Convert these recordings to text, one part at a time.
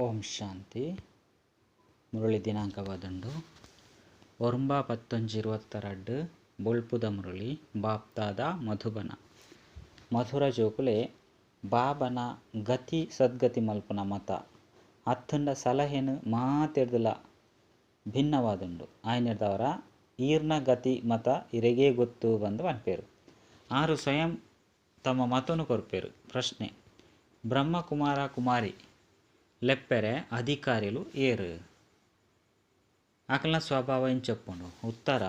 ಓಂ ಶಾಂತಿ. ಮುರಳಿ ದಿನಾಂಕವಾದುಂಡು 9-11-22 ಬೊಳ್ಪುದ ಮುರಳಿ ಬಾಪ್ತಾದ ಮಧುಬನ. ಮಧುರ ಜೋಕುಲೆ ಬಾಬನ ಗತಿ ಸದ್ಗತಿ ಮಲ್ಪುನ ಮತ ಅತ್ತಂಡ ಸಲಹೆನು ಮಾತೆರ್ದಲ ಭಿನ್ನವಾದುಂಡು. ಆಯ್ನೆರ್ದವರ ಈರ್ನ ಗತಿ ಮತ ಇರೆಗೇ ಗೊತ್ತು ಬಂದು ಪನ್ಪೇರು. ಆರು ಸ್ವಯಂ ತಮ್ಮ ಮತನು ಕೊರ್ಪೇರು. ಪ್ರಶ್ನೆ: ಬ್ರಹ್ಮಕುಮಾರ ಕುಮಾರಿ ಲೆಪ್ಪೆರೆ ಅಧಿಕಾರಿಲು ಏರು? ಅಕಲ್ನ ಸ್ವಭಾವ ಇಂಚಪ್ಪುಂಡು. ಉತ್ತರ: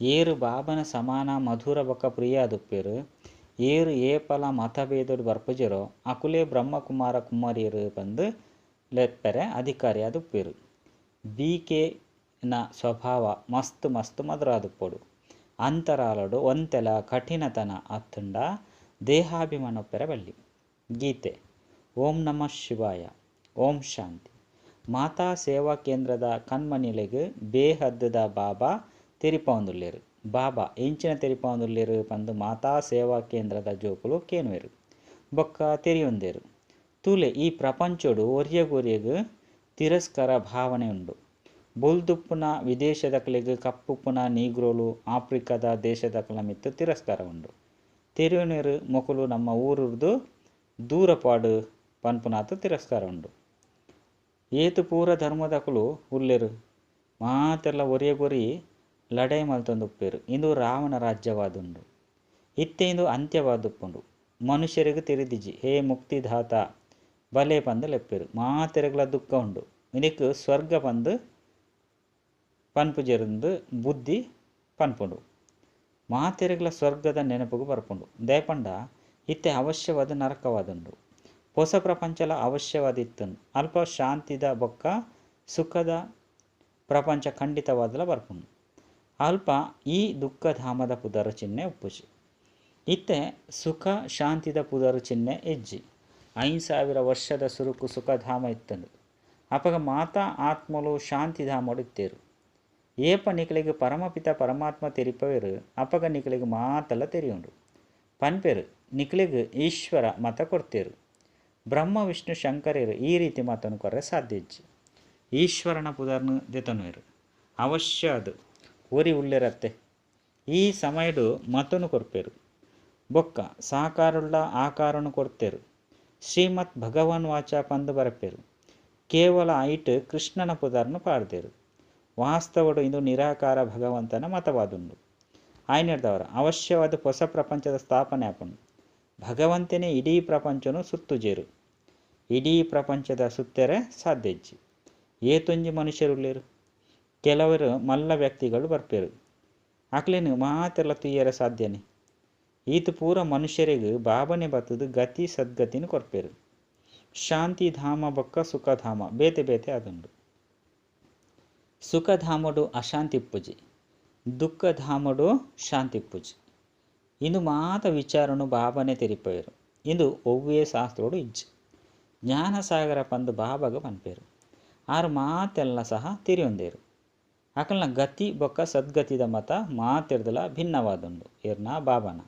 ಏರು ಬಾಬನ ಸಮಾನ ಮಧುರ ಬೊಕ್ಕ ಪ್ರಿಯಾದುಪ್ಪೇರು. ಏರು ಏಪಲ ಮತಭೇದೊಡು ಬರ್ಪುಜೆರೋ ಅಕುಲೇ ಬ್ರಹ್ಮಕುಮಾರ ಕುಮಾರಿಯರು ಪಂದು ಲೆಪ್ಪೆರೆ ಅಧಿಕಾರಿ ಆದುಪ್ಪೇರು. ಬಿ ಕೆ ನ ಸ್ವಭಾವ ಮಸ್ತ್ ಮಸ್ತ್ ಮಧುರಾದುಪ್ಪೊಡು. ಅಂತರಾಳಡು ಒಂತೆಲ ಕಠಿಣತನ ಅತ್ತುಂಡ ದೇಹಾಭಿಮಾನ ಉಪ್ಪೆರೆ ಬಲ್ಲಿ. ಗೀತೆ. ಓಂ ನಮಃ ಶಿವಾಯ. ಓಂ ಶಾಂತಿ. ಮಾತಾ ಸೇವಾ ಕೇಂದ್ರದ ಕಣ್ಮಣಿಲೆಗ್ ಬೇಹದ್ದುದ ಬಾಬಾ ತೆರಿಪಾವೊಂದುಲ್ಲೆರ್. ಬಾಬಾ ಎಂಚಿನ ತೆರಿಪಾವೊಂದುಲ್ಲೆರ್ ಪಂದ್ ಮಾತಾ ಸೇವಾ ಕೇಂದ್ರದ ಜೋಕುಲು ಕೇನುವೆರ್ ಬೊಕ್ಕ ತೆರಿಯೊಂದೆರ್. ತೂಲೆ ಈ ಪ್ರಪಂಚೊಡು ಒರಿಯಗೊರಿಯಗ್ ತಿರಸ್ಕಾರ ಭಾವನೆ ಉಂಡು. ಬೊಲ್ದುಪ್ಪುನ ವಿದೇಶದಕಲೆಗ್ ಕಪ್ಪುಪ್ಪುನ ನೀಗ್ರೋಲು ಆಫ್ರಿಕಾದ ದೇಶದಕಲ್ನ ಮಿತ್ತ್ ತಿರಸ್ಕಾರ ಉಂಡು. ತೆರಿಯೊನೆರ್ ಮೊಕುಲು ನಮ್ಮ ಊರುರ್ದು ದೂರ ಪಾಡು ಪನ್ಪುನಾತ್ ತಿರಸ್ಕಾರ ಉಂಡು. ಏತ್ ಪೂರ ಧರ್ಮದಕುಲು ಉಲ್ಲೆರ್ ಮಾತೆರ್ಲ ಒರಿಯಗೊರಿ ಲಡಾಯಿ ಮಲ್ತೊಂದುಪ್ಪೆರ್. ಇಂದು ರಾವಣ ರಾಜ್ಯವಾದುಂಡು. ಇತ್ತೆ ಇಂದು ಅಂತ್ಯವಾದುಪ್ಪುಂಡು. ಮನುಷ್ಯರಿಗೆ ತೆರಿದಿಜಿ. ಹೇ ಮುಕ್ತಿದಾತ ಬಲೆ ಪಂದ್ ಲೆಪ್ಪೆರ್. ಮಾತೆರೆಗ್ಲ ದುಃಖ ಉಂಡು. ಇಂದೆಕ್ ಸ್ವರ್ಗ ಪಂದ್ ಪನ್ಪುಜೆರ್ಂದ್ ಬುದ್ಧಿ ಪನ್ಪುಂಡು. ಮಾತೆರೆಗ್ಲ ಸ್ವರ್ಗದ ನೆನಪುಗು ಬರ್ಪುಂಡು. ದಾಯೆಪಂಡ ಇತ್ತೆ ಅವಶ್ಯವಾದ ನರಕವಾದುಂಡು. ಹೊಸ ಪ್ರಪಂಚಲ ಅವಶ್ಯವಾದ ಇತ್ತುಂಡು. ಅಲ್ಪ ಶಾಂತಿದ ಬೊಕ್ಕ ಸುಖದ ಪ್ರಪಂಚ ಖಂಡಿತವಾದಲ ಬರ್ಪುಂಡು. ಅಲ್ಪ ಈ ದುಃಖಧಾಮದ ಪುದರ್ ಚಿಹ್ನೆ ಉಪ್ಪುಜಿ. ಇತ್ತೆ ಸುಖ ಶಾಂತಿದ ಪುದರ್ ಚಿಹ್ನೆ ಇಜ್ಜಿ. 5000 ವರ್ಷದ ಸುರುಕು ಸುಖಧಾಮ ಇತ್ತುಂಡು. ಅಪಗ ಮಾತಾ ಆತ್ಮಲು ಶಾಂತಿಧಾಮಡು ಇತ್ತೇರು. ಏಪ ನಿಕಲೆಗ್ ಪರಮಪಿತ ಪರಮಾತ್ಮ ತೆರಿಪವೇರು ಅಪಗ ನಿಕಲೆಗ್ ಮಾತಲ ತೆರಿಯುಂಡು. ಪನ್ಪೇರು ನಿಕಲೆಗ್ ಈಶ್ವರ ಮತ ಕೊರ್ತೇರು. ಬ್ರಹ್ಮ ವಿಷ್ಣು ಶಂಕರೇರು ಈ ರೀತಿ ಮತನು ಕೊರ್ರೆ ಸಾಧ್ಯ ಇಜ್ಜಿ. ಈಶ್ವರನ ಪುದರ್ನು ದೆತೊನುವೆರು. ಅವಶ್ಯ ಅದು ಒರಿ ಉಲ್ಲೆರತ್ತೆ. ಈ ಸಮಯಡು ಮತನು ಕೊರ್ಪೇರು. ಬೊಕ್ಕ ಸಾಕಾರುಳ್ಳ ಆಕಾರನು ಕೊರ್ತೇರು. ಶ್ರೀಮತ್ ಭಗವಾನ್ ವಾಚ ಪಂದ್ ಬರೆಪೇರು. ಕೇವಲ ಐಟ್ ಕೃಷ್ಣನ ಪುದರ್ನು ಪಾಡ್ದೆರು. ವಾಸ್ತವಡು ಇಂದು ನಿರಾಕಾರ ಭಗವಂತನ ಮತವಾದುಂಡು. ಆಯ್ನೆರ್ದವರ ಅವಶ್ಯವಾದ ಹೊಸ ಪ್ರಪಂಚದ ಸ್ಥಾಪನೆ ಆಪುಂಡು. ಭಗವಂತನೇ ಇಡೀ ಪ್ರಪಂಚನು ಸುತ್ತುಜೇರು. ಇಡೀ ಪ್ರಪಂಚದ ಸುತ್ತೆರೆ ಸಾಧ್ಯ ಇಜ್ಜಿ. ಏತೊಂಜಿ ಮನುಷ್ಯರುಲ್ಲೆರು. ಕೆಲವರು ಮಲ್ಲ ವ್ಯಕ್ತಿಗಳು ಬರ್ಪೇರು. ಅಕ್ಲೆನ್ ಮಾತೆರ್ಲ ತೂಯೆರೆ ಸಾಧ್ಯನೆ. ಈತ ಪೂರ ಮನುಷ್ಯರಿಗೆ ಬಾಬನೆ ಬತ್ತದು ಗತಿ ಸದ್ಗತಿನ ಕೊರ್ಪೇರು. ಶಾಂತಿಧಾಮ ಬೊಕ್ಕ ಸುಖಧಾಮ ಬೇತೆ ಬೇತೆ ಆದುಂಡು. ಸುಖಧಾಮಡು ಅಶಾಂತಿ ಇಪ್ಪುಜಿ. ದುಃಖಧಾಮಡು ಶಾಂತಿ ಇಪ್ಪುಜಿ. ಇಂದು ಮಾತ ವಿಚಾರನು ಬಾಬನೆ ತೆರಿಪವೇರು. ಇಂದು ಒವ್ವೇ ಶಾಸ್ತ್ರೋಡು ಇಜ್ಜಿ. ಜ್ಞಾನಸಾಗರ ಪಂದ್ ಬಾಬಾಗ ಪನ್ಪೇರು. ಆರು ಮಾತೆಲ್ಲ ಸಹ ತೆರಿಯೊಂದೇರು. ಅಕಲ್ನ ಗತಿ ಬೊಕ್ಕ ಸದ್ಗತಿದ ಮತ ಮಾತೆರ್ದಲ ಭಿನ್ನವಾದುಂಡು. ಏರ್ನ ಬಾಬನ.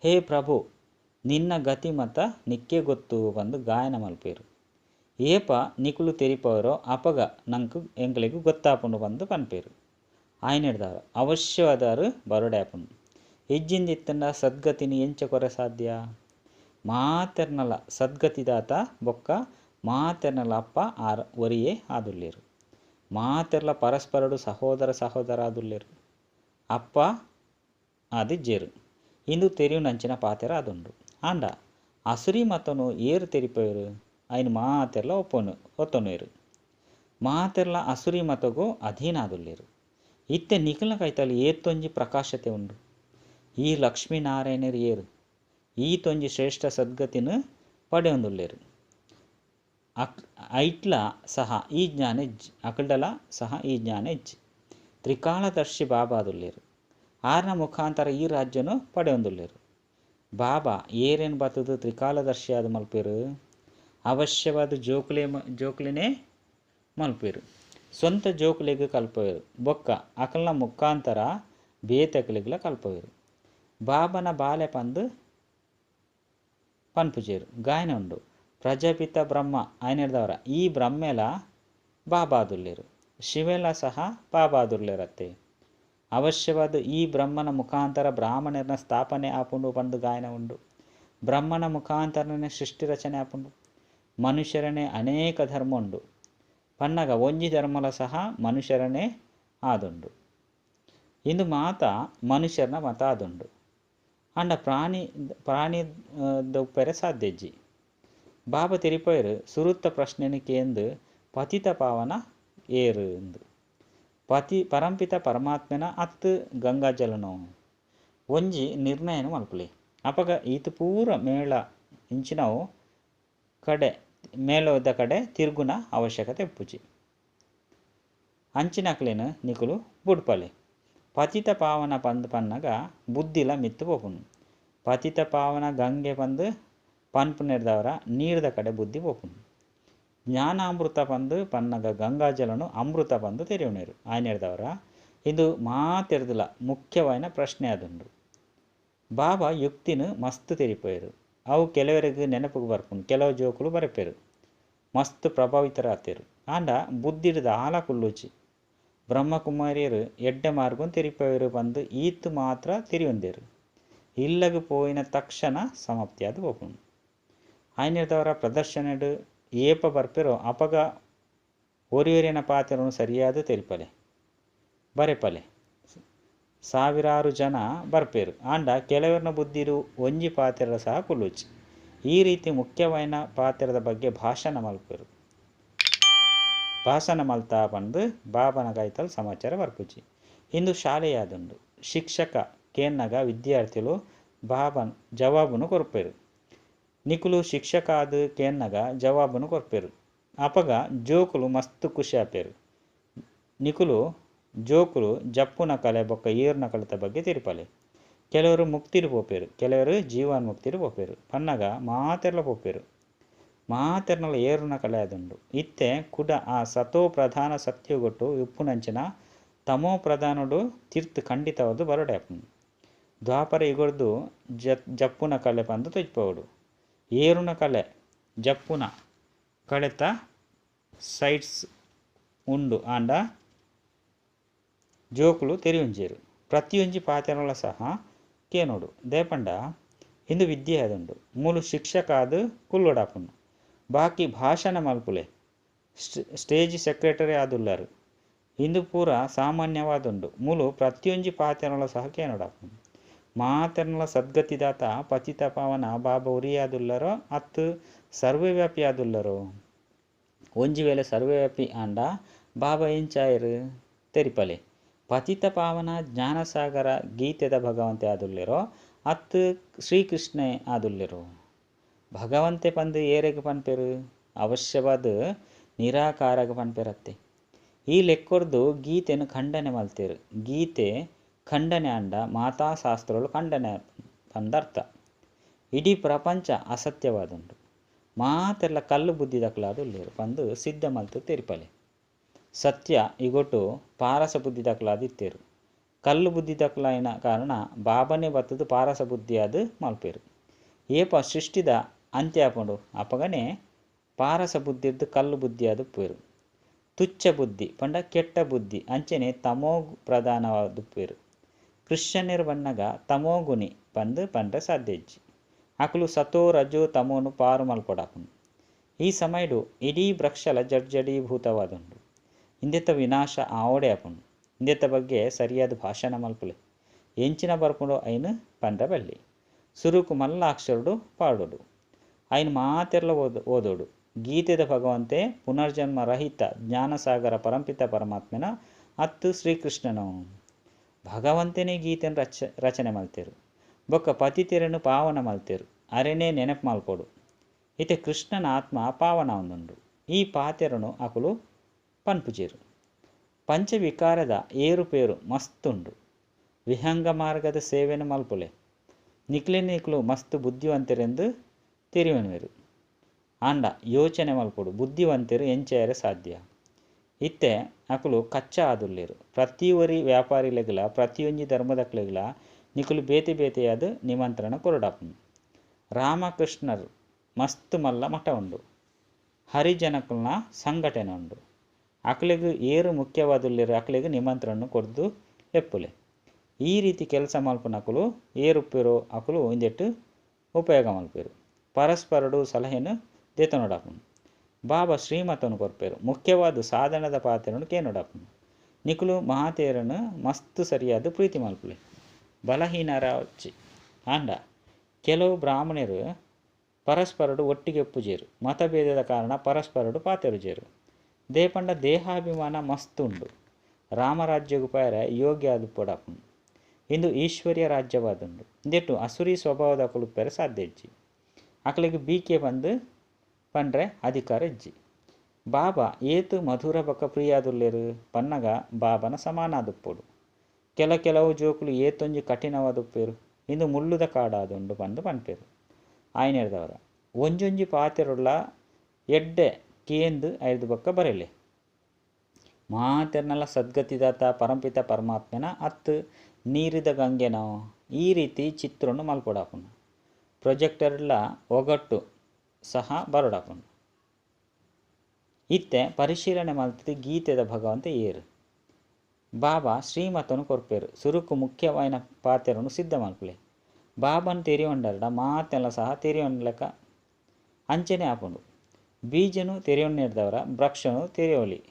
ಹೇ ಪ್ರಭು ನಿನ್ನ ಗತಿ ಮತ ನಿಕ್ಕೆ ಗೊತ್ತು ಪಂದ್ ಗಾಯನ ಮಲ್ಪೇರು. ಏಪ ನಿಕುಲು ತೆರಿಪವರೋ ಅಪಗ ನಂಕ್ ಎಂಕಲೆಗ್ ಗೊತ್ತಾಪುಂಡು ಪಂದ್ ಪನ್ಪೇರು. ಆಯ್ನೆರ್ದವರ ಅವಶ್ಯವಾದಾರು ಬರೋಡೆ ಆಪುಂಡು. ಇಜ್ಜಿಂದಿತ್ತಂಡ ಸದ್ಗತಿನ ಎಂಚ ಕೊರೆ ಸಾಧ್ಯ? ಮಾತೆರ್ನಲ ಸದ್ಗತಿದಾತ ಬೊಕ್ಕ ಮಾತೆರ್ನಲ ಅಪ್ಪ ಆರ್ ಒರಿಯೇ ಆದುಲ್ಲೆರು. ಮಾತೆರ್ಲ ಪರಸ್ಪರಡು ಸಹೋದರ ಸಹೋದರ ಆದುಲ್ಲೆರು. ಅಪ್ಪ ಆದಿಜ್ಜೇರು. ಇಂದು ತೆರಿಯುನಂಚಿನ ಪಾತೆರ ಆದುಂಡು. ಆಂಡ ಅಸುರಿ ಮತನು ಏರು ತೆರಿಪವೇರು? ಐನ್ ಮಾತೆರ್ಲ ಒಪ್ಪೊನು ಒತ್ತೊನುವೆರು. ಮಾತೆರ್ಲ ಅಸುರಿ ಮತಗು ಅಧೀನ ಆದುಲ್ಲೆರು. ಇತ್ತೆ ನಿಕಲ್ನ ಕೈತಲ್ ಏತೊಂಜಿ ಪ್ರಕಾಶತೆ ಉಂಡು. ಈ ಲಕ್ಷ್ಮೀನಾರಾಯಣರು ಏರು? ಈತೊಂಜಿ ಶ್ರೇಷ್ಠ ಸದ್ಗತಿನ ಪಡೆಯೊಂದುಲ್ಲೆರು. ಐಟ್ಲ ಸಹ ಈ ಜ್ಞಾನ ಇಜ್ಜಿ. ಅಕಲ್ಡಲ ಸಹ ಈ ಜ್ಞಾನ ಇಜ್ಜಿ. ತ್ರಿಕಾಲದರ್ಶಿ ಬಾಬಾ ಆದುಲ್ಲೆರು. ಆರ್ನ ಮುಖಾಂತರ ಈ ರಾಜ್ಯನು ಪಡೆಯೊಂದುಲ್ಲೆರು. ಬಾಬಾ ಏರೇನು ಬತ್ತದು ತ್ರಿಕಾಲದರ್ಶಿ ಆದ್ ಮಲ್ಪೇರು? ಅವಶ್ಯವಾದ ಜೋಕುಲೆ ಜೋಕುಲೆನೇ ಮಲ್ಪೇರು. ಸ್ವಂತ ಜೋಕುಲೆಗ್ ಕಲ್ಪವೇರು. ಬೊಕ್ಕ ಅಕಲ್ನ ಮುಖಾಂತರ ಬೇತೆಕಲೆಗ್ಲ ಕಲ್ಪವೇರು. ಬಾಬನ ಬಾಲೆ ಪಂದ್ ಪನ್ಪುಜೇರು. ಗಾಯನ ಉಂಡು. ಪ್ರಜಾಪಿತ ಬ್ರಹ್ಮ ಆಯ್ನೆಡ್ದವರ ಈ ಬ್ರಹ್ಮೆಲ ಬಾಬಾದುಲ್ಲೇರು ಶಿವೆಲ ಸಹ ಬಾಬಾದುಲ್ಲೇರತ್ತೆ. ಅವಶ್ಯವಾದ ಈ ಬ್ರಹ್ಮನ ಮುಖಾಂತರ ಬ್ರಾಹ್ಮಣರನ್ನ ಸ್ಥಾಪನೆ ಆಪುಂಡು ಪಂದು ಗಾಯನ ಉಂಡು. ಬ್ರಹ್ಮನ ಮುಖಾಂತರನೇ ಸೃಷ್ಟಿ ರಚನೆ ಆಪುಂಡು. ಮನುಷ್ಯರನೇ ಅನೇಕ ಧರ್ಮ ಉಂಡು ಪನ್ನಗ ಒಂಜಿ ಧರ್ಮಲ ಸಹ ಮನುಷ್ಯರನೇ ಆದುಂಡು. ಇಂದು ಮಾತ ಮನುಷ್ಯರನ ಮತ ಆದುಂಡು. ಅಂಡ ಪ್ರಾಣಿ ಪ್ರಾಣಿ ಉಪ್ಪೆರೆ ಸಾಧ್ಯಜ್ಜಿ. ಬಾಬಾ ತೆರಿಪೋಯರು ಸುರುತ್ತ ಪ್ರಶ್ನೆನ ಕೇಂದು ಪತಿತ ಪಾವನ ಏರು ಎಂದು. ಪತಿ ಪರಂಪಿತ ಪರಮಾತ್ಮನ ಅತ್ತು ಗಂಗಾಜಲನೋ ಒಂಜಿ ನಿರ್ಣಯನ ಮಲ್ಪುಲೆ. ಅಪಗ ಈತ ಪೂರ ಮೇಳ ಇಂಚಿನವು ಕಡೆ ಮೇಳದ ಕಡೆ ತಿರುಗುನ ಅವಶ್ಯಕತೆ ಉಪ್ಪುಜಿ. ಅಂಚಿನಕ್ಲೆನ ನಿಕುಲು ಬುಡ್ಪಲೆ. ಪತಿತ ಪಾವನ ಪಂದ್ ಪನ್ನಗ ಬುದ್ಧಿಲ ಮಿತ್ತು ಪೋಪುಂಡು. ಪತಿತ ಪಾವನ ಗಂಗೆ ಪಂದ್ ಪನ್ಪುನೆರ್ದವರ ನೀರ್ದ ಕಡೆ ಬುದ್ಧಿ ಪೋಪುಂಡು. ಜ್ಞಾನಾಮೃತ ಪಂದ್ ಪನ್ನಗ ಗಂಗಾಜಲನು ಅಮೃತ ಪಂದ್ ತೆರಿಯುನೇರು ಆಯ್ನೆರ್ದವರ ಇದು ಮಾತೆರ್ದಲ ಮುಖ್ಯವಾಯಿನ ಪ್ರಶ್ನೆ ಆದುಂಡು. ಬಾಬಾ ಯುಕ್ತಿನ ಮಸ್ತ್ ತೆರಿಪೋಯರು. ಅವು ಕೆಲವರಿಗೆ ನೆನಪುಗು ಬರ್ಪುಂಡು, ಕೆಲವು ಜೋಕುಲು ಬರೆಪೇರು ಮಸ್ತ್ ಪ್ರಭಾವಿತರಾತೇರು. ಆಂಡ ಬುದ್ಧಿಡ್ದ ಆಲ ಕುಲ್ಲುಜಿ. ಬ್ರಹ್ಮಕುಮಾರಿಯರು ಎಡ್ಡೆ ಮಾರ್ಗನ್ ತೆರಿಪೋಯರು ಪಂದ್ ಈತ್ ಮಾತ್ರ ತೆರಿಯೊಂದೇರು. ಇಲ್ಲಗ್ ಪೋಯಿನ ತಕ್ಷಣ ಸಮಾಪ್ತಿಯಾದ ಪೋಪುಂಡು. ಆಯ್ನೆರ್ದವರ ಪ್ರದರ್ಶನಡ್ ಏಪ ಬರ್ಪೇರೋ ಅಪಗ ಒರಿಯೊರಿನ ಪಾತ್ರನು ಸರಿಯಾದ ತೆರಿಪಲೆ ಬರೆಪಲೆ. ಸಾವಿರಾರು ಜನ ಬರ್ಪೇರು. ಆಂಡ ಕೆಲವರನ ಬುದ್ಧಿರು ಒಂಜಿ ಪಾತ್ರದ ಸಹ ಕುಲ್ಲುಜಿ. ಈ ರೀತಿ ಮುಖ್ಯವಾಯಿನ ಪಾತ್ರದ ಬಗ್ಗೆ ಭಾಷಣ ಮಲ್ಪೇರು. ಭಾಷಣ ಮಲ್ತಾ ಪಂದು ಬಾಬನ ಕೈತಲ್ ಸಮಾಚಾರ ಬರ್ಪುಜಿ. ಇಂದು ಶಾಲೆಯಾದುಂಡು. ಶಿಕ್ಷಕ ಕೇನ್ನಗ ವಿದ್ಯಾರ್ಥಿಗಳು ಬಾಬನ್ ಜವಾಬುನು ಕೊರ್ಪೇರು. ನಿಕುಲು ಶಿಕ್ಷಕ ಆದ್ ಕೇನ್ನಗ ಜವಾಬುನು ಕೊರ್ಪೇರು. ಅಪಗ ಜೋಕುಲು ಮಸ್ತ್ ಖುಷಿ ಆಪೇರು. ನಿಕುಲು ಜೋಕುಲು ಜಪ್ಪುನ ಕಲೆ ಬೊಕ್ಕ ಏರುನ ಕಲೆತ ಬಗ್ಗೆ ತೆರಿಪಲೆ. ಕೆಲವರು ಮುಕ್ತಿರು ಪೋಪೇರು, ಕೆಲವರು ಜೀವನ್ಮುಕ್ತಿರು ಪೋಪೇರು. ಪನ್ನಗ ಮಾತೆರ್ಲ ಪೋಪೇರು. ಮಾತೆರ್ನಲ ಏರುನ ಕಲೆ ಆದುಂಡು. ಇತ್ತೆ ಕುಡ ಆ ಸತೋ ಪ್ರಧಾನ ಸತ್ಯಗೊಟ್ಟು ಉಪ್ಪುನಂಚಿನ ತಮೋ ಪ್ರಧಾನಡು ತಿರ್ತು ಖಂಡಿತವಾದ ಬರಡೆ ಆಪುಂಡು. ದ್ವಾಪರ ಯುಗಡ್ದು ಜಪ್ಪುನ ಕಲೆ ಪಂದು ತೊಜ್ಪೋಡು. ಏರುನ ಕಲೆ ಜಪ್ಪುನ ಕಳೆತ ಸೈಟ್ಸ್ ಉಂಡು. ಆಂಡ ಜೋಕುಲು ತೆರಿಯುಂಜೇರು. ಪ್ರತಿಯೊಂಜಿ ಪಾತ್ರಗಳ ಸಹ ಕೇನೋಡು. ದೇಪಂಡ ಇಂದು ವಿದ್ಯೆ ಆದುಂಡು. ಮೂಲು ಶಿಕ್ಷಕ ಆದ್ ಕುಲ್ಲೋಡಾಪುಂಡು. ಬಾಕಿ ಭಾಷಣ ಮಲ್ಪುಲೆ ಸ್ಟೇಜ್ ಸೆಕ್ರೆಟರಿ ಆದುಲ್ಲಾರು. ಇಂದು ಪೂರ ಸಾಮಾನ್ಯವಾದುಂಡು. ಮೂಲು ಪ್ರತಿಯೊಂಜಿ ಪಾತ್ರಗಳ ಸಹ ಕೇನೋಡಾಪುಂಡು. ಮಾತೆರ್ನಲ ಸದ್ಗತಿದಾತ ಪತಿತ ಪಾವನ ಬಾಬಾ ಉರಿಯಾದುಲ್ಲರೋ ಅತ್ತು ಸರ್ವವ್ಯಾಪಿ ಆದುಲ್ಲರೋ. ಒಂಜಿ ವೇಳೆ ಸರ್ವವ್ಯಾಪಿ ಆಂಡ ಬಾಬಾ ಎಂಚಾಯರು ತೆರಿಪಲೆ. ಪತಿತ ಪಾವನ ಜ್ಞಾನಸಾಗರ ಗೀತೆದ ಭಗವಂತೆ ಆದುಲ್ಲೇರೋ ಅತ್ತು ಶ್ರೀಕೃಷ್ಣೆ ಆದುಲ್ಲೇರೋ. ಭಗವಂತೆ ಪಂದು ಏರೆಗ್ ಪನ್ಪೇರು? ಅವಶ್ಯವಾದ ನಿರಾಕಾರಗ ಪನ್ಪೇರತ್ತೆ. ಈ ಲೆಕ್ಕೊರ್ದು ಗೀತೆನು ಖಂಡನೆ ಮಲ್ತೇರು. ಗೀತೆ ಖಂಡನೆ ಅಂಡ ಮಾತಾ ಶಾಸ್ತ್ರಗಳು ಖಂಡನೆ ಪಂದರ್ಥ. ಇಡೀ ಪ್ರಪಂಚ ಅಸತ್ಯವಾದುಂಡು. ಮಾತೆಲ್ಲ ಕಲ್ಲು ಬುದ್ಧಿ ದಕ್ಲಾದುಲ್ಲೇರು ಪಂದು ಸಿದ್ಧ ಮಲ್ತು ತೆರಿಪಲೆ. ಸತ್ಯ ಇಗೊಟ್ಟು ಪಾರಸ ಬುದ್ಧಿ ದಕ್ಲಾದಿತ್ತೇರು. ಕಲ್ಲು ಬುದ್ಧಿ ದಕ್ಲಾಯಿನ ಕಾರಣ ಬಾಬನೇ ಬತ್ತದು ಪಾರಸ ಬುದ್ಧಿಯಾದ ಮಲ್ಪೇರು. ಏಪ ಸೃಷ್ಟಿದ ಅಂತ್ಯ ಆಪುಂಡು ಅಪಗನೆ ಪಾರಸ ಬುದ್ಧಿರ್ದು ಕಲ್ಲು ಬುದ್ಧಿಯಾದ ಪೇರು. ತುಚ್ಛ ಬುದ್ಧಿ ಪಂಡ ಕೆಟ್ಟ ಬುದ್ಧಿ ಅಂಚನೆ ತಮೋ ಪ್ರಧಾನವಾದ ಪೇರು. ಕ್ರಿಶ್ಚಿಯನ್ನರು ಬನ್ನಗ ತಮೋಗುಣಿ ಪಂದು ಪಂಡ್ರೆ ಸಾಧ್ಯ ಇಜ್ಜಿ. ಅಕುಲು ಸತೋ ರಜೋ ತಮೋನು ಪಾರು ಮಲ್ಪೊಡಾಪುಂಡು. ಈ ಸಮಯಡು ಇಡೀ ವೃಕ್ಷಲ ಜರ್ಜಡೀಭೂತವಾದುಂಡು. ಇಂದೆತ್ತ ವಿನಾಶ ಆವಡೆ ಆಪುಂಡು. ಇಂದೆತ್ತ ಬಗ್ಗೆ ಸರಿಯಾದ ಭಾಷಣ ಮಲ್ಪುಲೆ. ಎಂಚಿನ ಬರ್ಪುಂಡು ಐನು ಪಂಡ್ರೆ ಬಲ್ಲಿ. ಸುರುಕು ಮಲ್ಲ ಅಕ್ಷರಡು ಪಾಡೋಡು. ಐನು ಮಾತೆರ್ಲ ಓದೋಡು. ಗೀತೆದ ಭಗವಂತೆ ಪುನರ್ಜನ್ಮ ರಹಿತ ಜ್ಞಾನಸಾಗರ ಪರಂಪಿತ ಪರಮಾತ್ಮನ ಅತ್ತು ಶ್ರೀಕೃಷ್ಣನು. ಭಗವಂತನೇ ಗೀತೆನ ರಚನೆ ಮಲ್ತೇರು. ಬೊಕ್ಕ ಪತಿತೆರನ್ನು ಪಾವನ ಮಲ್ತೇರು. ಅರೆನೇ ನೆನಪು ಮಲ್ಪೋಡು. ಇತ್ತೆ ಕೃಷ್ಣನ ಆತ್ಮ ಪಾವನ ಒಂದುಂಡು. ಈ ಪಾತೆರನು ಅಕುಲು ಪನ್ಪುಜೇರು. ಪಂಚವಿಕಾರದ ಏರುಪೇರು ಮಸ್ತುಂಡು. ವಿಹಂಗ ಮಾರ್ಗದ ಸೇವೆನು ಮಲ್ಪುಲೆ. ನಿಕ್ಲೆ ನಿಕ್ಲು ಮಸ್ತ್ ಬುದ್ಧಿವಂತರೆಂದು ತೆರಿಯುವನುವೆರು. ಆಂಡ ಯೋಚನೆ ಮಲ್ಪೊಡು ಬುದ್ಧಿವಂತರು ಎಂಚೆಯರೆ ಸಾಧ್ಯ. ಇತ್ತೆ ಅಕುಲು ಕಚ್ಚಾ ಆದುಲ್ಲೇರು. ಪ್ರತಿಯೊರಿ ವ್ಯಾಪಾರಿಲೆಗ್ಲ ಪ್ರತಿಯೊಂಜಿ ಧರ್ಮದಕ್ಲೆಗ್ಲ ನಿಕುಲು ಬೇತೆ ಬೇತೆಯಾದ ನಿಮಂತ್ರಣ ಕೊರಡಾಪುಂಡು. ರಾಮಕೃಷ್ಣರು ಮಸ್ತ್ ಮಲ್ಲ ಮಠ ಉಂಡು. ಹರಿಜನಕುಲ್ನ ಸಂಘಟನೆ ಉಂಡು. ಅಕ್ಲೆಗ್ ಏರು ಮುಖ್ಯವಾದುಲ್ಲೆರ್ ಅಕ್ಲೆಗ್ ನಿಮಂತ್ರಣ ಕೊರ್ದು ಲೆಪ್ಪುಲೆ. ಈ ರೀತಿ ಕೆಲಸ ಮಲ್ಪುನಕುಲು ಏರುಪ್ಪೆರೋ ಅಕುಲು ಇಂದೆಟ್ ಉಪಯೋಗ ಮಲ್ಪೆರು. ಪರಸ್ಪರಡು ಸಲಹೆನು ದೆತೊನೊಡಾಪುಂಡು. ಬಾಬಾ ಶ್ರೀಮತನು ಕೊರ್ಪೆರು. ಮುಖ್ಯವಾದ ಸಾಧನದ ಪಾತ್ರನು ಕೇನೊಡಾಪುಂಡು. ನಿಕುಲು ಮಹಾತೇರನು ಮಸ್ತ್ ಸರಿಯಾದ ಪ್ರೀತಿ ಮಲ್ಪುಲೆ. ಬಲಹೀನರ ವಚ್ಚಿ ಆಂಡ ಕೆಲವು ಬ್ರಾಹ್ಮಣರು ಪರಸ್ಪರಡು ಒಟ್ಟಿಗೆ ಪೂಜೆರು. ಮತಭೇದದ ಕಾರಣ ಪರಸ್ಪರಡು ಪಾತೆರುಜೆರು. ದೇಪಂಡ ದೇಹಾಭಿಮಾನ ಮಸ್ತ್ ಉಂಡು. ರಾಮರಾಜ್ಯಗು ಪೇರೆ ಯೋಗ್ಯ ಆದುಪ್ಪೊಡಾಪುಂಡು. ಇಂದು ಈಶ್ವರ್ಯ ರಾಜ್ಯವಾದುಂಡು. ಇಂದೆಟ್ಟು ಅಸುರಿ ಸ್ವಭಾವದ ಅಕುಲು ಪೆರೆ ಸಾಧ್ಯ ಇಜ್ಜಿ. ಅಕಲೆಗ್ ಬೀಕೆ ಬಂದು ಪಂಡ್ರೆ ಅಧಿಕಾರ ಇಜ್ಜಿ. ಬಾಬಾ ಏತು ಮಧುರ ಬೊಕ್ಕ ಪ್ರಿಯಾದುಲ್ಲೆರು ಪನ್ನಗ ಬಾಬನ ಸಮಾನಾದುಪ್ಪೊಡು. ಕೆಲವು ಜೋಕುಲು ಏತೊಂಜಿ ಕಠಿಣವಾದುಪ್ಪೇರು. ಇಂದು ಮುಳ್ಳುದ ಕಾಡಾದುಂಡು ಪಂದು ಪನ್ಪೇರು. ಆಯ್ನೆರ್ದವರ ಒಂಜೊಂಜಿ ಪಾತೆರುಳ್ಳ ಎಡ್ಡೆ ಕೇಂದು ಐದು ಬೊಕ್ಕ ಬರೆಲೆ. ಮಾತೆರ್ನಲ ಸದ್ಗತಿದಾತ ಪರಂಪಿತ ಪರಮಾತ್ಮನ ಅತ್ತು ನೀರಿದ ಗಂಗೆನೋ ಈ ರೀತಿ ಚಿತ್ರನು ಮಲ್ಪೊಡಾಪುಂಡು. ಪ್ರೊಜೆಕ್ಟರ್ಲ ಒಗಟ್ಟು ಸಹ ಬರೊಡಾಪುಂಡು. ಇತ್ತೆ ಪರಿಶೀಲನೆ ಮಲ್ತದ ಗೀತೆದ ಭಗವಂತ ಏರು. ಬಾಬಾ ಶ್ರೀಮತನು ಕೊರ್ಪೇರು. ಸುರುಕು ಮುಖ್ಯವಾಯಿನ ಪಾತೆರನು ಸಿದ್ಧ ಮಲ್ಪುಲೆ. ಬಾಬನ್ ತೆರಿಯೊಂಡರ್ಡ ಮಾತೆಲ್ಲ ಸಹ ತೆರಿಯೊಂಡ್ಲೆಕ್ಕ ಅಂಚನೆ ಆಪುಂಡು. ಬೀಜನು ತೆರಿಯೊಂಡಿರ್ದವರ ವೃಕ್ಷನು ತೆರಿಯೋಲಿ.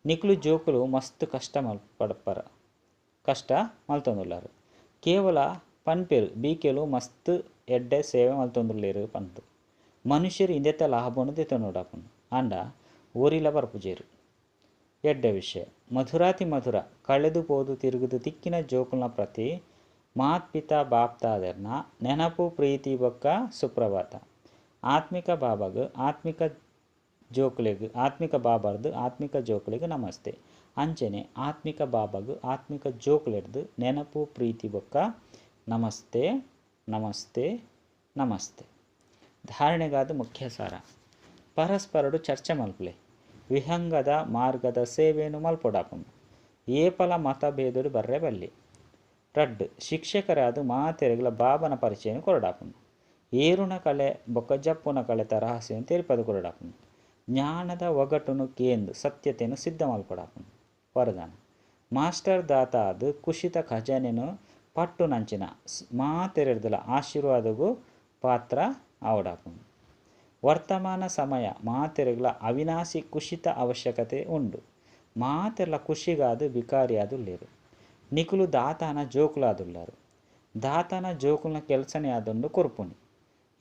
ನಿಕುಲು ಜೋಕುಲು ಮಸ್ತ್ ಕಷ್ಟ ಪಡಪರ ಕಷ್ಟ ಮಲ್ತೊಂದುಲ್ಲಾರು. ಕೇವಲ ಪನ್ಪೇರು ಬೀಕೆಲು ಮಸ್ತ್ ಎಡ್ಡೆ ಸೇವೆ ಮಲ್ತೊಂದುಲ್ಲೇರು ಪಂದು. ಮನುಷ್ಯರು ಇಂದೆತ ಲಾಭನು ದೆತೊನೊಡಾಪುಂಡು. ಆಂಡ ಓರಿಲ ಬರ್ಪುಜೇರು. ಎಡ್ಡೆ ವಿಷಯ ಮಧುರಾತಿ ಮಧುರ ಕಳೆದು ಪೋದು ತಿರುಗುದು ತಿಕ್ಕಿನ ಜೋಕುಲ್ನ ಪ್ರತಿ ಮಾತ್ ಪಿತಾ ಬಾಪ್ತಾದೆರ್ನ ನೆನಪು ಪ್ರೀತಿ ಬೊಕ್ಕ ಸುಪ್ರಭಾತ. ಆತ್ಮಿಕ ಬಾಬಾಗ್ ಆತ್ಮಿಕ ಜೋಕುಲೆಗ್ ಆತ್ಮಿಕ ಬಾಬಾರ್ದು ಆತ್ಮಿಕ ಜೋಕುಲೆಗ್ ನಮಸ್ತೆ. ಅಂಚನೆ ಆತ್ಮಿಕ ಬಾಬಾಗ್ ಆತ್ಮಿಕ ಜೋಕುಲೆಡ್ದು ನೆನಪು ಪ್ರೀತಿ ಬೊಕ್ಕ ನಮಸ್ತೆ ನಮಸ್ತೆ ನಮಸ್ತೆ. ಧಾರಣೆಗಾದ ಮುಖ್ಯ ಸಾರ. ಪರಸ್ಪರಡು ಚರ್ಚೆ ಮಲ್ಪುಲೆ. ವಿಹಂಗದ ಮಾರ್ಗದ ಸೇವೆಯನ್ನು ಮಲ್ಪೊಡಾಪುಂಡು. ಏಪಲ ಮತಭೇದಡು ಬರ್ರೆ ಬಲ್ಲಿ. ರಡ್ಡು ಶಿಕ್ಷಕರಾದ ಮಾತೆರೆಗ್ಲ ಬಾಬನ ಪರಿಚಯ ಕೊರಡಾಪುಂಡು. ಏರುನ ಕಲೆ ಬೊಕ್ಕ ಜಪ್ಪುನ ಕಲೆತ ರಹಸ್ಯವನ್ನು ತೆರಿಪದು ಕೊರಡಾಪುಂಡು. ಜ್ಞಾನದ ಒಗಟುನು ಕೇಂದು ಸತ್ಯತೆಯನ್ನು ಸಿದ್ಧ ಮಲ್ಪೊಡಾಪುಂಡು. ವರದಾನ ಮಾಸ್ಟರ್ ದಾತ ಆದ್ ಕುಶಿತ ಖಜಾನೆನು ಪಟ್ಟು ನಂಚಿನ ಮಾತೆರೆರ್ದಲ ಆಶೀರ್ವಾದಗೂ ಪಾತ್ರ ಆವಡಾಪುಂಡು. ವರ್ತಮಾನ ಸಮಯ ಮಾತೆರೆಗ್ಲ ಅವಿನಾಶಿ ಕುಶಿತ ಅವಶ್ಯಕತೆ ಉಂಡು. ಮಾತೆರ್ಲ ಖುಷಿಗಾದು ಬಿಕಾರಿಯಾದುಲ್ಲೇರು. ನಿಕುಲು ದಾತಾನ ಜೋಕುಲಾದುಲ್ಲಾರು. ದಾತಾನ ಜೋಕುಲ್ನ ಕೆಲಸನೇ ಆದುಂಡು ಕೊರ್ಪುನಿ.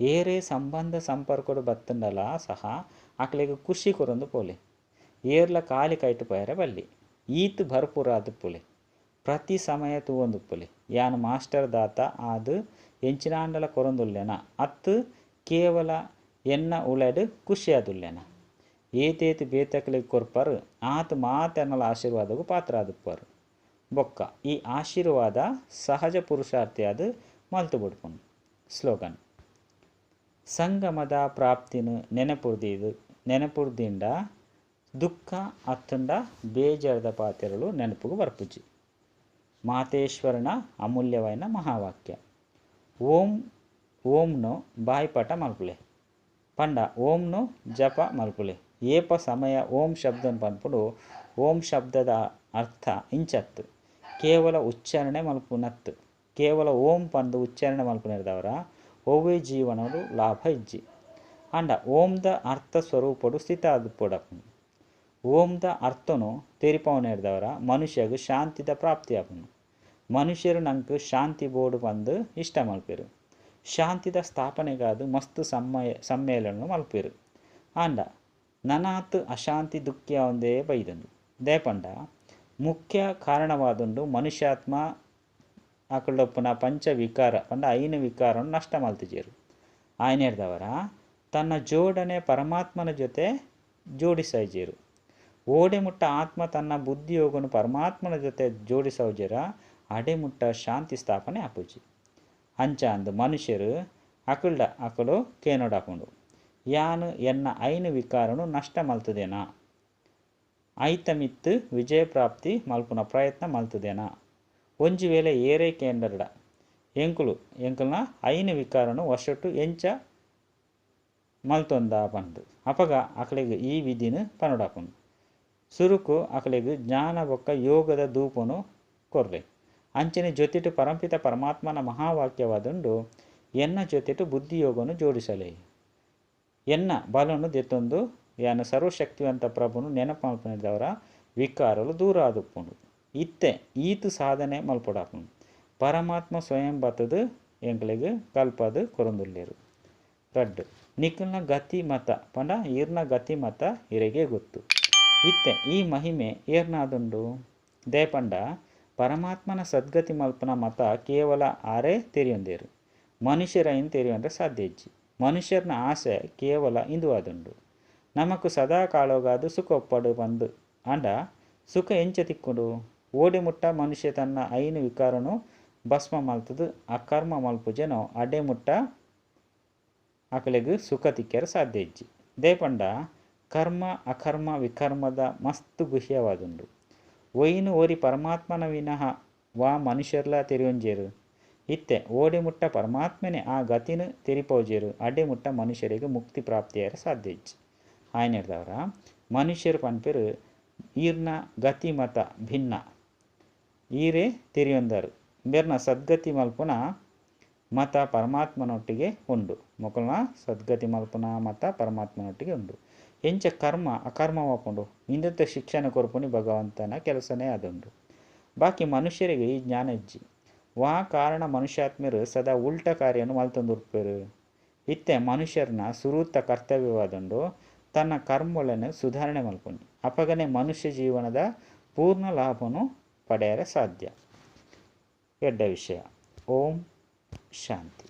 ಏರೇ ಸಂಬಂಧ ಸಂಪರ್ಕಡು ಬತ್ತಂಡಲ ಸಹ ಅಕ್ಲೆಗ್ ಖುಷಿ ಕೊರೊಂದು ಪೋಲೆ. ಏರ್ಲ ಕಾಲಿ ಕೈಟ್ ಪೋಯರೆ ಬಲ್ಲಿ. ಈತ್ ಭರ್ಪೂರಾದುಪ್ಪುಲೆ. ಪ್ರತಿ ಸಮಯ ತೂವೊಂದುಪ್ಪುಲೆ. ಯಾನ್ ಮಾಸ್ಟರ್ ದಾತ ಆದ್ ಎಂಚಿನಾಂಡಲ ಕೊರೊಂದುಲ್ಲೆನ ಅತ್ತು ಕೇವಲ ಎನ್ನ ಉಳಡ್ ಖುಷಿಯಾದುಲ್ಲೆನ. ಏತೇತು ಬೇತಕ್ಲೆಗ್ ಕೊರ್ಪರು ಆತ್ ಮಾತೆರ್ನಲ ಆಶೀರ್ವಾದಗೂ ಪಾತ್ರ ಆದುಪ್ಪರು. ಬೊಕ್ಕ ಈ ಆಶೀರ್ವಾದ ಸಹಜ ಪುರುಷಾರ್ಥಿಯಾದ ಮಲ್ತು ಬುಡ್ಪುಂಡು. ಸ್ಲೋಗನ್ ಸಂಗಮದ ಪ್ರಾಪ್ತಿನ ನೆನಪುರ್ದಿಂಡ ದುಃಖ ಅತ್ತಂಡ ಬೇಜಾರದ ಪಾತೆರಲು ನೆನಪುಗು ಬರ್ಪುಜಿ. ಮಾತೇಶ್ವರನ ಅಮೂಲ್ಯವಾಯಿನ ಮಹಾವಾಕ್ಯ. ಓಂ ಓಂನು ಬಾಯಿಪಾಠ ಮಲ್ಪುಲೆ. ಪಂಡ ಓಂನು ಜಪ ಮಲ್ಪುಲೆ. ಏಪ ಸಮಯ ಓಂ ಶಬ್ದನ್ ಪನ್ಪುಂಡು. ಓಂ ಶಬ್ದದ ಅರ್ಥ ಇಂಚತ್ತು. ಕೇವಲ ಉಚ್ಚಾರಣೆ ಮಲ್ಪುನತ್ತು. ಕೇವಲ ಓಂ ಪಂದು ಉಚ್ಚಾರಣೆ ಮಲ್ಪುನಿರ್ದವರ ಒವ್ವೇ ಜೀವನಡು ಲಾಭ ಇಜ್ಜಿ. ಆಂಡ ಓಂದ ಅರ್ಥ ಸ್ವರೂಪಡು ಸ್ಥಿತ ಆದುಪ್ಪೊಡಾಪುಂಡು. ಓಂದ ಅರ್ಥನು ತೆರಿಪವನಿರ್ದವರ ಮನುಷ್ಯಗ್ ಶಾಂತಿದ ಪ್ರಾಪ್ತಿ ಆಪುಂಡು. ಮನುಷ್ಯರು ನಂಗೆ ಶಾಂತಿ ಬೋಡು ಪಂದು ಇಷ್ಟ ಮಲ್ಪೆರು. ಶಾಂತಿದ ಸ್ಥಾಪನೆಗಾದ ಮಸ್ತ್ ಸಮ್ಮೇಳನ ಮಲ್ಪೆರು. ಆಂಡ ನನಾತ್ ಅಶಾಂತಿ ದುಃಖ ಒಂದೇ ಬೈದುಂಡು. ದೇಪಂಡ ಮುಖ್ಯ ಕಾರಣವಾದುಂಡು ಮನುಷ್ಯಾತ್ಮ ಅಕುಲೊಪ್ಪುನ ಪಂಚ ವಿಕಾರ ಪಂಡ ಐನು ವಿಕಾರವನ್ನು ನಷ್ಟ ಮಲ್ತಿಜೇರು. ಆಯ್ನೆರ್ದವರ ತನ್ನ ಜೋಡಣೆ ಪರಮಾತ್ಮನ ಜೊತೆ ಜೋಡಿಸೈಜೇರು. ಓಡೆ ಮುಟ್ಟ ಆತ್ಮ ತನ್ನ ಬುದ್ಧಿಯೋಗನು ಪರಮಾತ್ಮನ ಜೊತೆ ಜೋಡಿಸೌಜೇರ ಅಡೆ ಮುಟ್ಟ ಶಾಂತಿ ಸ್ಥಾಪನೆ ಆಪುಜಿ. ಅಂಚ ಅಂದು ಮನುಷ್ಯರು ಅಕುಲ್ಡ ಅಕುಲು ಕೇನೋಡಾಪುಂಡು. ಯಾನು ಎನ್ನ ಐನು ವಿಕಾರನು ನಷ್ಟ ಮಲ್ತದೇನಾ, ಐತ ಮಿತ್ತು ವಿಜಯ ಪ್ರಾಪ್ತಿ ಮಲ್ಪುನ ಪ್ರಯತ್ನ ಮಲ್ತದೇನಾ. ಒಂಜಿ ವೇಳೆ ಏರೇ ಕೇಂದ್ರಡ ಎಂಕುಲು ಎಂಕುಲ್ನ ಐನು ವಿಕಾರನು ವಶಟ್ಟು ಎಂಚ ಮಲ್ತೊಂದ ಪಂದ್. ಅಪಗ ಅಕ್ಲೆಗ್ ಈ ವಿಧಿನ್ ಪನೊಡಾಪುಂಡು. ಸುರುಕು ಅಕ್ಲೆಗ್ ಜ್ಞಾನ ಬೊಕ್ಕ ಯೋಗದ ಧೂಪನು ಕೊರ್ರೆ. ಅಂಚನೆ ಜೊತೆಟ್ ಪರಂಪಿತ ಪರಮಾತ್ಮನ ಮಹಾವಾಕ್ಯವಾದುಂಡು, ಎನ್ನ ಜೊತೆಟ್ ಬುದ್ಧಿಯೋಗನು ಜೋಡಿಸಲೆ. ಎನ್ನ ಬಲನು ದೆತ್ತೊಂದು ಯಾನ್ ಸರ್ವಶಕ್ತಿವಂತ ಪ್ರಭುನು ನೆನಪು ಮಲ್ಪುನೆಡ್ದಾವರ ವಿಕಾರಲು ದೂರ ಆದುಪ್ಪುಂಡು. ಇತ್ತೆ ಈತ್ ಸಾಧನೆ ಮಲ್ಪೊಡಾಪುಂಡು. ಪರಮಾತ್ಮ ಸ್ವಯಂ ಬತ್ತದು ಎಂಕ್ಲೆಗ್ ಕಲ್ಪದು ಕೊರೊಂದುಲ್ಲೆರ್. ರಡ್ಡ್ ನಿಕಲ್ನ ಗತಿ ಮತ ಪಂಡ ಈರ್ನ ಗತಿ ಮತ ಇರೆಗೆ ಗೊತ್ತು. ಇತ್ತೆ ಈ ಮಹಿಮೆ ಏರ್ನಾದುಂಡು? ದಾಯೆ ಪಂಡ ಪರಮಾತ್ಮನ ಸದ್ಗತಿ ಮಲ್ಪುನ ಮತ ಕೇವಲ ಆರೇ ತೆರಿಯೊಂದೆರ್. ಮನುಷ್ಯರೈನ್ ತೆರಿಯೊಂಡ್ರೆ ಸಾಧ್ಯ ಇಜ್ಜಿ. ಮನುಷ್ಯರ್ನ ಆಸೆ ಕೇವಲ ಇಂದು ಆದುಂಡು, ನಮಕ್ ಸದಾ ಕಾಲೋಗಾದ್ ಸುಖ ಒಪ್ಪಡು ಪಂದ್. ಆಂಡ ಸುಖ ಎಂಚ ತಿಕ್ಕುಂಡು? ಓಡೆ ಮುಟ್ಟ ಮನುಷ್ಯ ತನ್ನ ಐನ್ ವಿಕಾರನು ಭಸ್ಮ ಮಲ್ತುದು ಅಕರ್ಮ ಮಲ್ಪುಜೆನೋ ಅಡೆ ಮುಟ್ಟ ಅಕಲೆಗ್ ಸುಖ ತಿಕ್ಕರೆ ಸಾಧ್ಯ ಇಜ್ಜಿ. ದಾಯೆ ಪಂಡ ಕರ್ಮ ಅಕರ್ಮ ವಿಕರ್ಮದ ಮಸ್ತ್ ಗುಹ್ಯವಾದುಂಡು. ಒಯಿನ್ ಒರಿ ಪರಮಾತ್ಮನ ವಿನಃ ವಾ ಮನುಷ್ಯರ್ಲ ತೆರಿಯೊಂಜೆರ್. ಇತ್ತೆ ಓಡೆ ಮುಟ್ಟ ಪರಮಾತ್ಮನೆ ಆ ಗತಿನ ತೆರಿಪೋಜೆರ್ ಅಡೆ ಮುಟ್ಟ ಮನುಷ್ಯರಿಗೆ ಮುಕ್ತಿ ಪ್ರಾಪ್ತಿಯಾರ ಸಾಧ್ಯ ಇಜ್ಜಿ. ಆಯ್ನೆಡ್ದಾವರ ಮನುಷ್ಯರು ಪನ್ಪೆರ್ ಈರ್ನ ಗತಿ ಮತ ಭಿನ್ನ, ಈರೇ ತೆರಿಯೊಂದಾರು. ಮೇರ್ನ ಸದ್ಗತಿ ಮಲ್ಪುನ ಮತ ಪರಮಾತ್ಮನೊಟ್ಟಿಗೆ ಉಂಡು. ಮೊಕಲ್ನ ಸದ್ಗತಿ ಮಲ್ಪುನ ಮತ ಪರಮಾತ್ಮನೊಟ್ಟಿಗೆ ಉಂಡು. ಎಂಚ ಕರ್ಮ ಅಕರ್ಮವಾಪುಂಡು ಇಂದೆತ ಶಿಕ್ಷಣ ಕೊರ್ಪುನಿ ಭಗವಂತನ ಕೆಲಸನೇ ಆದುಂಡು. ಬಾಕಿ ಮನುಷ್ಯರಿಗೆ ಈ ಜ್ಞಾನ ಇಜ್ಜಿ. ವಾ ಕಾರಣ ಮನುಷ್ಯಾತ್ಮರು ಸದಾ ಉಲ್ಟ ಕಾರ್ಯನು ಮಲ್ತೊಂದುರ್ಪೆರು. ಇತ್ತೆ ಮನುಷ್ಯರ್ನ ಸುರೂತ ಕರ್ತವ್ಯವಾದುಂಡು ತನ್ನ ಕರ್ಮಗಳನ್ನು ಸುಧಾರಣೆ ಮಲ್ಪುನಿ. ಅಪಗನೆ ಮನುಷ್ಯ ಜೀವನದ ಪೂರ್ಣ ಲಾಭನು ಪಡೆಯರೆ ಸಾಧ್ಯ. ಎಡ್ಡೆ ವಿಷಯ. ಓಂ ಶಾಂತಿ.